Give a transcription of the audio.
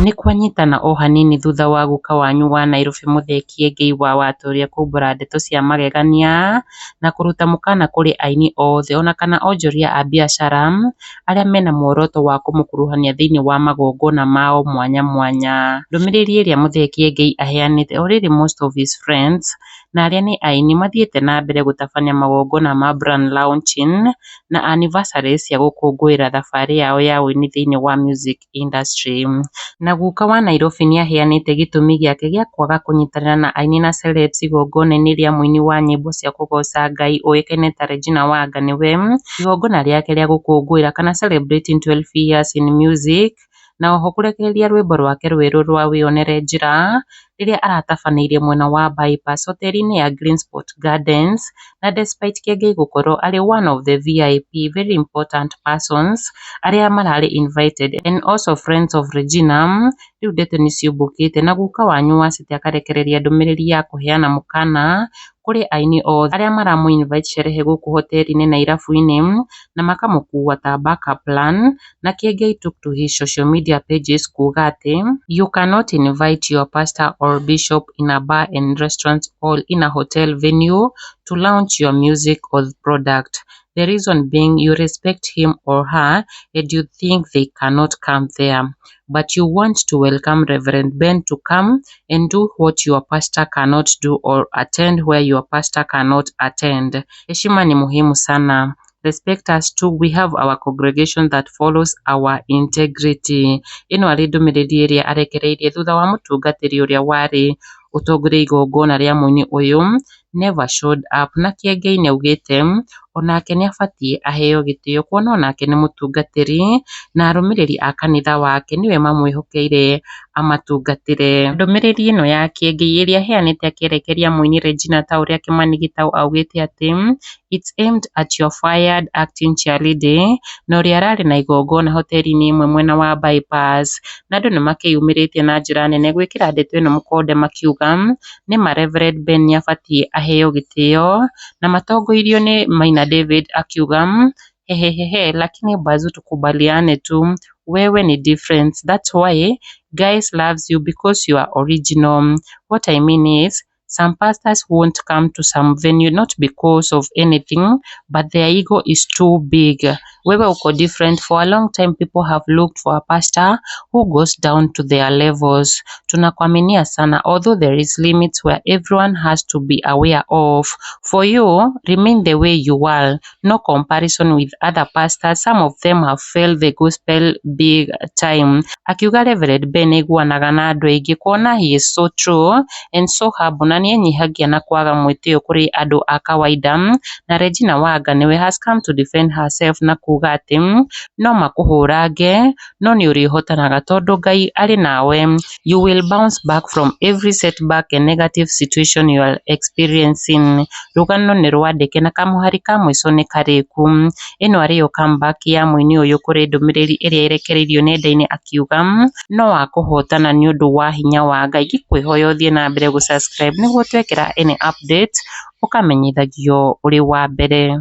Nĩ kwanyitana o hanini thutha wa guka wanyu wa Nairobi Muthee Kiengei wa Watoria kumbũra ndeto cia magegania na kũruta mũkana kũrĩ aini othe ona kana onjoria a biacara arĩa mena muoroto wa kũmũkuruhania thĩinĩ wa magongona mao mwanya mwanya. Ndũmĩrĩri ĩrĩa Muthee Kiengei aheanĩte already most of his friends na arĩa nĩ aini mathiĩte na mbere gũtabania magongona ma brand launching na anniversaries cia gũkũngũĩra thabarĩ yao ya ũini thĩinĩ wa music industry. Na guka wa Nairobi nĩaheanĩte gĩtũmi gĩake gĩa kwaga kũnyitanĩra na aini na celebs igongona-inĩ rĩa mũini wa nyĩmbo cia kũgoca Ngai ũĩkaine ta Regina Wanga nĩwe igongona rĩake rĩa gũkũngũĩra kana celebrating 12 years in music na oho kũrekereria rwĩmbo rwake rwerũ rwa wĩonere njĩra rĩrĩa aratabanĩirie mwena wa Bypass hoteri-inĩ ya Greensport Gardens na despite Kiengei gũkorwo arĩ one of the VIP very important persons arĩa mararĩ invited and also friends of Regina. Rĩu ndeto nĩciũmbũkĩte na guka wanyu wa City akarekereria ndũmĩrĩri ya kũheana mũkana kũrĩ aini othe arĩa maramũ invite sherehe gũkũ hoteri-inĩ na irabu-inĩ na makamũkua ta backup plan. Na Kiengei took to his social media pages kuga atĩ you cannot invite your pastor or bishop in a bar and restaurant or in a hotel venue to launch your music or product. The reason being you respect him or her and you think they cannot come there. But you want to welcome Reverend Ben to come and do what your pastor cannot do or attend where your pastor cannot attend. Heshima ni muhimu sana. Respect us too. We have our congregation that follows our integrity. Ĩno arĩ ndũmĩrĩri ĩrĩa arekereirie thutha wa mũtungatĩri ũrĩa warĩ ũtongoria igongona rĩa mũini ũyũ never showed up. Na Kiengei nĩaugĩte onake nĩabatiĩ aheo gĩtĩo kuona onake nĩ mũtungatĩri na arũmĩrĩri a kanitha wake nĩwe mamwĩhokeire amatungatĩre. Ndũmĩrĩri ĩno ya Kiengei ĩrĩa aheanĩte akĩerekeria mũini Regina ta ũrĩa Kimani Gitau augĩte atĩ it's aimed at your fired acting chairlady na ũrĩa ararĩ na igongona hoteri-inĩ ĩmwe mwena wa Bypass. Na andũ nĩmakĩyumĩrĩtie na njĩra nene gwĩkĩra ndeto ĩno mũkonde makiuga nĩma Reverend Ben nĩabatiĩ aheo gĩtĩo na matongoirio nĩ Maina David akiuga hehehehe, lakini Bazu tukubaliane tu wewe ni different, that's why guys loves you because you are original. What I mean is some pastors won't come to some venue not because of anything but their ego is too big. Wewe uko different. For a long time people have looked for a pastor who goes down to their levels. Tunakuaminia sana although there is limits where everyone has to be aware of. For you, remain the way you are. No comparison with other pastors. Some of them have failed the gospel big time. Akiuga Reverend Ben aiguanaga na andũ aingĩ kuona he is so true and so humble na nĩenyihagia na kwaga mwĩtĩo kũrĩ andũ a kawaida. Na Regina Wanga nĩwe has come to defend herself na kuga atĩ no makũhũrange no nĩ ũrĩhotanaga tondũ Ngai arĩ nawe. You will bounce back from every setback and negative situation you are experiencing. Rũgano nĩ rwandĩke na kamũhari ka mũico nĩ karĩku. Ĩno arĩyo comeback ya mũini ũyũ kũrĩ ndũmĩrĩri ĩrĩa ĩrekereirio nenda-inĩ akiuga no akũhotana nĩ ũndũ wa hinya wa Ngai. Ngĩkwĩhoya ũthiĩ na mbere gũ subscribe nĩguo twekĩra any update ũkamenyithagio ũrĩ wa mbere.